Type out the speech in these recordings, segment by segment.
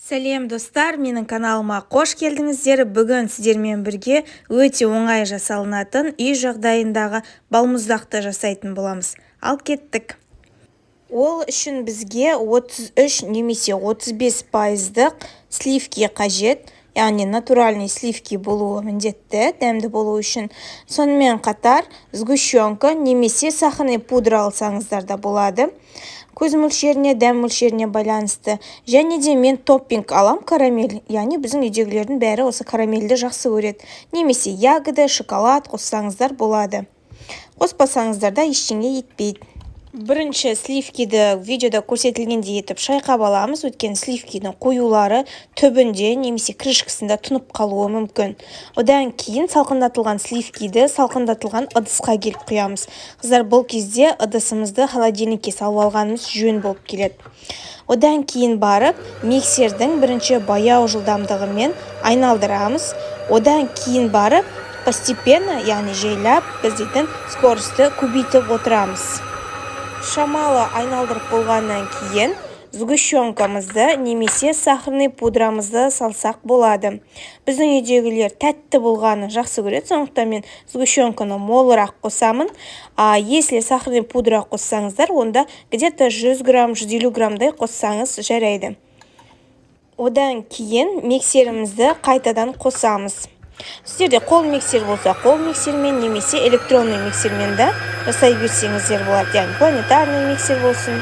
Сәлем, достар! Менің каналыма қош келдіңіздер! Бүгін сіздермен бірге өте оңай жасалынатын үй жағдайындағы балмұздақты жасайтын боламыз. Ал кеттік! Ол үшін бізге 33 немесе 35 пайыздық сливки қажет, яғни натуральный сливки болуы міндетті дәмді болу үшін. Сонымен қатар сгущенка немесе сахарный пудра алсаңыздар да болады, көз мөлшеріне, дәм мөлшеріне байланысты. Және де мен топпинг алам, карамель, яғни біздің үйдегілердің бәрі осы карамельді жақсы көреді. Немесе ягода, шоколад қоссаңыздар болады, қоспасаңыздар да ештеңе етпейді. Бірінші сливкиді видеода көрсетілгендей етіп шайқап аламыз, өйткені сливкидің қоюлары түбінде немесе крышкасында тұнып қалуы мүмкін. Одан кейін салқындатылған сливкиді салқындатылған ыдысқа келіп құямыз. Қыздар, бұл кезде ыдысымызды холодильникке салып алғанымыз жөн болып келеді. Одан кейін барып миксердің бірінші баяу жылдамдығымен айналдырамыз. Одан кейін барып постепенно, яғни жайлап, біз дейтін скоростьті көбейтіп отырамыз. Шамалы айналдырып болғаннан кейін сгущенкамызды немесе сахарный пудрамызды салсақ болады. Біздің үйдегілер тәтті болғанын жақсы көреді, сондықтан мен сгущенканы молырақ қосамын. А если сахарный пудра қоссаңыздар, онда где-то 100 грамм, 150 граммдай қоссаңыз жарайды. Одан кейін миксерімізді қайтадан қосамыз. Сіздерде қол миксер болса, қол миксермен немесе электронный миксермен де жасай берсеңіздер болады, яғни планетарный миксер болсын.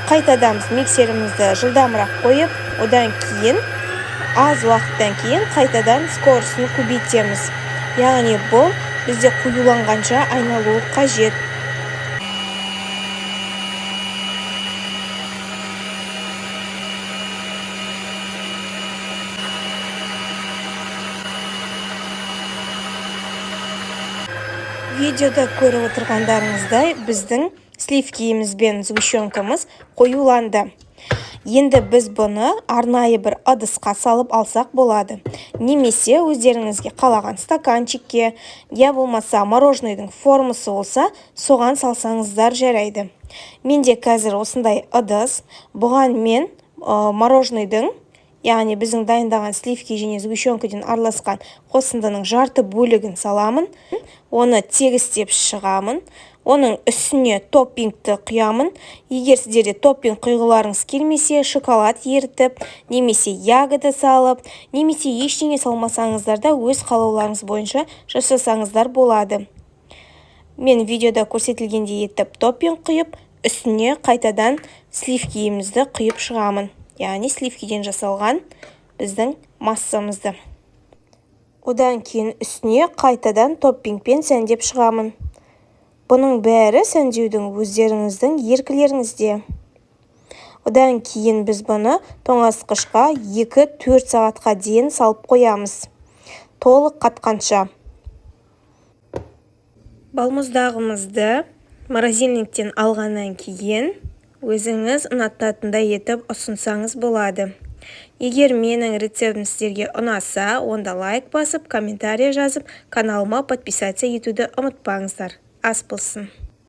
Қайтадан біз миксерімізді жылдамырақ қойып, одан кейін аз уақыттан кейін қайтадан скоростын көбейтеміз, яғни бұл бізде қоюланғанша айналуы қажет. Видеода көріп отырғандарыңыздай, біздің сливкиіміз бен сгущенкамыз қоюланды. Енді біз бұны арнайы бір ыдысқа салып алсақ болады немесе өздеріңізге қалаған стаканчикке, я болмаса мороженыйдың формасы болса, соған салсаңыздар жарайды. Менде қазір осындай ыдыс. Бұған мен мороженыйдың, яғни біздің дайындаған сливки және сгущенкадан араласқан қосындының жарты бөлігін саламын. Оны тегістеп шығамын. Оның үстіне топпингті құямын. Егер сіздерде топпинг құйғыларыңыз келмесе, шоколад ерітіп немесе ягода салып, немесе ештеңе салмасаңыздар да, өз қалауларыңыз бойынша жасасаңыздар болады. Мен видеода көрсетілгендей етіп топпинг құйып, үстіне қайтадан сливкиімізді құйып шығамын, яғни сливкиден жасалған біздің массамызды. Одан кейін үстіне қайтадан топпингпен сәндеп шығамын. Бұның бәрі сәндеудің өздеріңіздің еркілеріңізде. Одан кейін біз бұны тоңазытқышқа 2-4 сағатқа дейін салып қоямыз, толық қатқанша. Балмұздағымызды морозильниктен алғаннан кейін өзіңіз ұнататындай етіп ұсынсаңыз болады. Егер менің рецептім сіздерге ұнаса, онда лайк басып, комментарий жазып, каналыма подписаться етуді ұмытпаңыздар. Ас болсын!